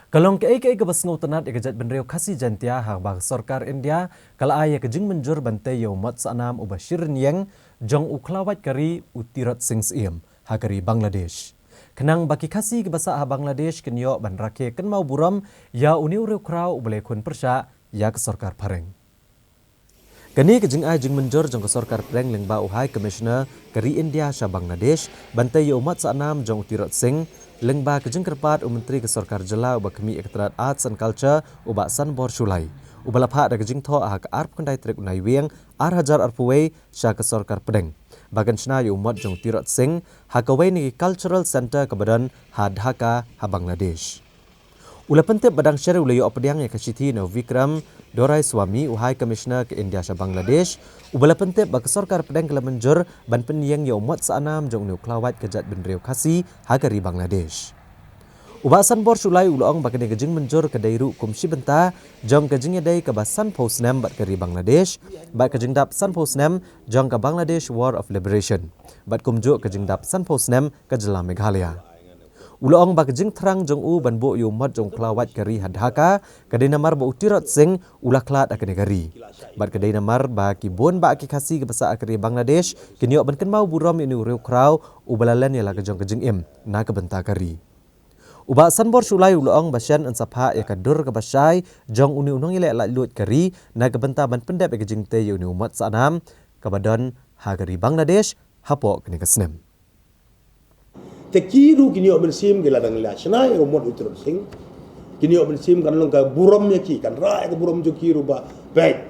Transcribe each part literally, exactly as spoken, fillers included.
Ka long kaei kaei kaba sngewtynnad ïa ka jaitbynriew Khasi Jaiñtia haba ka sorkar India ka la ai ïa ka jingmynjur ban tei ïa u mot sahnam uba shirin ïeng jong u khlawait ka ri u Tirot Sing Syiem ha ka ri Bangladesh. Khnang ba ki Khasi kiba sah ha Bangladesh kin ïoh ban rakhe kynmaw burom ïa une u riewkhraw uba la ïakhun pyrshah ïa ka sorkar phareng. Kane ka jingai jingmynjur jong ka sorkar pdeng lyngba u High Commissioner ka ri India sha Bangladesh ban tei ïa u mot sahnam jong u Tirot Sing, lyngba ka jingkyrpad u Myntri ka sorkar jylla uba khmih ïa ka tnat Arts and Culture, u Bah Sanbor Shullai, uba la phah da ka jingthoh ha ka arphew khyndai tarik u Naiwieng ar hajar arphew wei sha ka sorkar pdeng ba kan shna ïa u mot jong u Tirot Sing ha kawei na ki cultural centre kaba don ha Dhaka ha Bangladesh. U la pyntip ba dang shen u la ïoh pdiang ïa ka shithi na u Vikram Doraiswamy, u High Commissioner ka India sha Bangladesh, uba la pyntip ba ka sorkar pdeng ka la mynjur ban pynïeng ïa u mot sahnam jong une u khlawait ka jaitbynriew Khasi ha ka ri Bangladesh. U Bah Sanbor Shullai u la ong ba kane ka jingmynjur ka dei ruh kum shi bynta jong ka jingïadei kaba sanphew snem bad ka ri Bangladesh, bad ka jingdap sanphew snem jong ka Bangladesh War of Liberation, bad kumjuh ka jingdap sanphew snem ka jylla Meghalaya. U la ong ba ka jingthrang jong u ban buh ïa u mot jong u khlawait ka ri ha Dhaka ka dei namar ba u Tirot Sing u la khlad ha kane ka ri, bad ka dei namar ba ki bun bah ki Khasi kiba sah ha ka ri Bangladesh kin ïoh ban kynmaw burom ïa une u riewkhraw uba la len ïa la ka jong ka jingim na ka bynta ka ri. U Bah Sanbor Shullai u la ong ba shen yn sa phah ïa ka dur kaba shai jong une u nongïaleh laitluid ka ri na ka bynta ban pyndep ïa ka jingtei ïa une u mot sahnam kaba don ha ka ri Bangladesh hapoh kane ka snem. Te ki ruh kin ïoh mynsiem ki la dang la shna ïa u mot u Tirot Sing. Kin ïoh mynsiem kan long ka burom ïa ki, kan rah ïa ka burom jong ki ruh ba peit.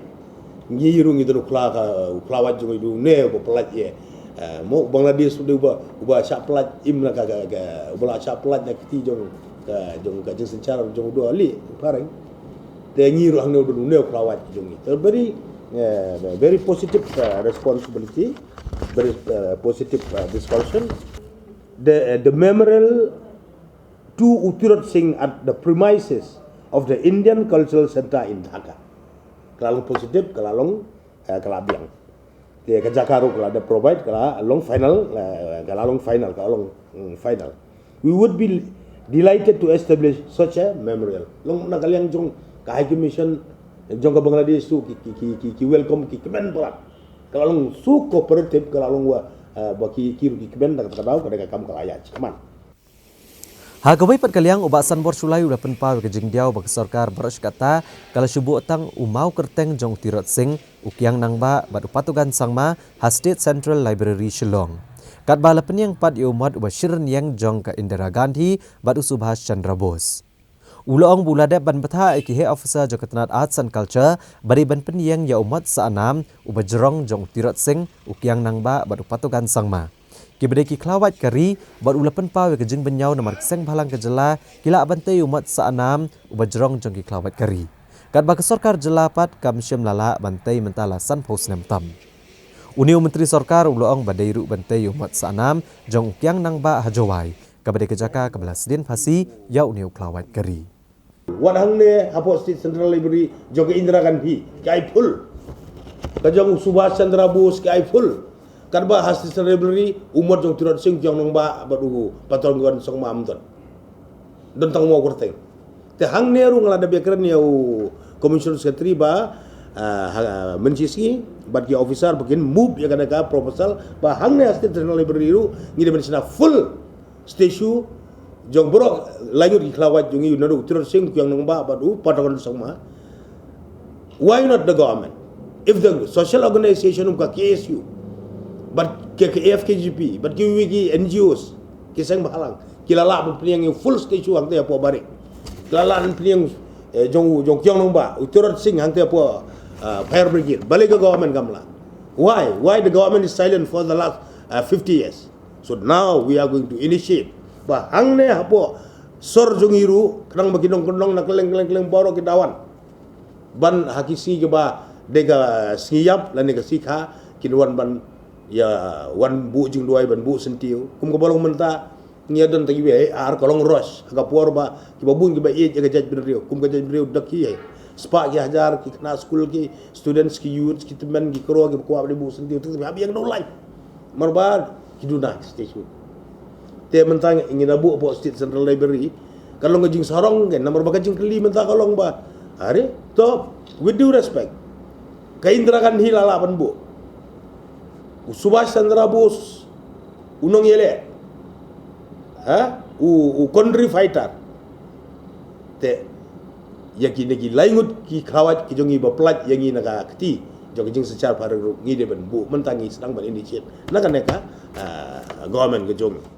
Ngi ruh ngi don u khla ka, u khlawait jong ngi ruh ne uba pyllait ïa. Eh, mo Bangladesh ruh uba, uba shah pyllait im na ka, ka, ka, uba la shah pyllait na kti jong ka, jong ka jingsynshar jong u Dua Lieh phareng. Te ngi ruh hangne u don une u khlawait jong ngi. Te very, eh, very positive, eh, responsibility. Very, uh, positive, uh, discussion. The, uh, the memorial to U Tirot Sing at the premises of the Indian Cultural Centre in Dhaka. Ka la long positive, ka la long, uh, ka la biang. Te ka jaka ruh ka la da provide, ka la long final, uh, ka la long final, ka la long, mm, final. We would be delighted to establish such a memorial. Long na ka liang jong ka High Commission jong ka Bangladesh tu ki, ki, ki, ki, ki welcome, ki kmen palat. Ka la long so cooperative, ka la long wa, eh, ba ki, ki ruh ki kmen da kata ka daw, ka dei ka kam ka la ïaid shakhmat. Ha kawei pat ka liang, u Bah Sanbor Shullai u la pynpaw ïa ka jingdiaw ba ka sorkar baroh shi katta ka la shu buh tang u maw kyrteng jong u Tirot Sing, u Kiang Nangbah bad u Patogan Sangma ha State Central Library Shillong. Katba la pynïeng pat ïa u mot uba shirin ïeng jong ka Indira Gandhi bad u Subhash Chandra Bose. U la ong ba u la dep ban bthah ïa ki heh officer jong ka tnat Arts and Culture ba dei ban pynïeng ïa u mot sahnam uba jrong jong u Tirot Sing, u Kiang Nangbah bad u Patogan Sangma, kiba dei ki khlawait ka ri, bad u la pynpaw ïa ka jingbynñiaw namar ki seng bhalang ka jylla ki lah ban tei ïa u mot sahnam uba jrong jong ki khlawait ka ri. Katba ka sorkar jylla pat kam shym la lah ban tei mynta la sanphew snem tam. Une u Myntri Sorkar u la ong ba dei ruh ban tei ïa u mot sahnam jong u Kiang Nangbah ha Jowai, kaba dei ka jaka kaba la sdien phasi ïa une u khlawait ka ri. Wat hangne hapoh State Central Library jong ka Indira Gandhi ki ai full. Ka jong u Subhash Chandra Bose ki ai full. Katba ha State Central Library u mot jong u Tirot Sing, Kiang Nangbah bad u Patogan Sangma ym don. Don tang u maw kyrteng. Te hangne ruh nga la dep ïakren ïa u Commissioner Secretary ba, ah, ha, mynshi sngi bad ki officer ba kin move ïa kane ka proposal ba hangne ha State Central Library ruh ngi dei ban shna full statue jong baroh laingut ki khlawait jong ngi, naduh u Tirot Sing, Kiang Nangbah bad u Patogan Sangma. Why not the government? If the social organization of ka K S U, bad ka, ka F K G P, bad kiwei ki N G Os, ki seng bhalang, ki la lah ban pynïeng ïa u full statue hangtei hapoh Barik. Ki la lah ban pynïeng, eh, jong, jong Kiang Nangbah, u Tirot Sing hangtei hapoh, ah, Fire Brigade. Balei ka government kam lah? Why? Why the government is silent for the last, ah, fifty years? So now we are going to initiate ba hangne hapoh sor jong ngi ruh, khnang ba ki nongkyndong na kylleng kylleng kylleng baroh ki dawan ban ha ki sngi kiba dei ka sngi ïap lane ka sngi kha, kin wan ban ïa wan buh jingduwai, ban buh syntiew. Kum kaba long mynta, ngi ïa don tang kiwei ar, ka long rush ha ka por ba kiba bun kiba ïeit ïa ka jaitbynriew, kum ka jaitbynriew dak ki ïa spah ki hajar ki khynnah skul, ki students, ki youths, ki tymmen ki kro kiba kwah ban buh syntiew, te hap ïa ka dei u lain. Namar ba ki duna ki statue. Te mynta ngi da buh hapoh State Central Library, Ka long ka jingsarong kan, namar ba ka jingkylli mynta ka long ba, are, to, with due respect, ka Indira Gandhi la lah ban buh. U Subhash Chandra Bose, u nongïaleh, ha, u, u country fighter. Te ïa kine ki lai ngut ki khawai ki jong ngi ba pynlait ïa ngi na ka kti jong ka jingsynshar phareng ruh, ngi dei ban buh, mynta ngi sdang ban initiate na kane ka, ah, government ka jong ngi.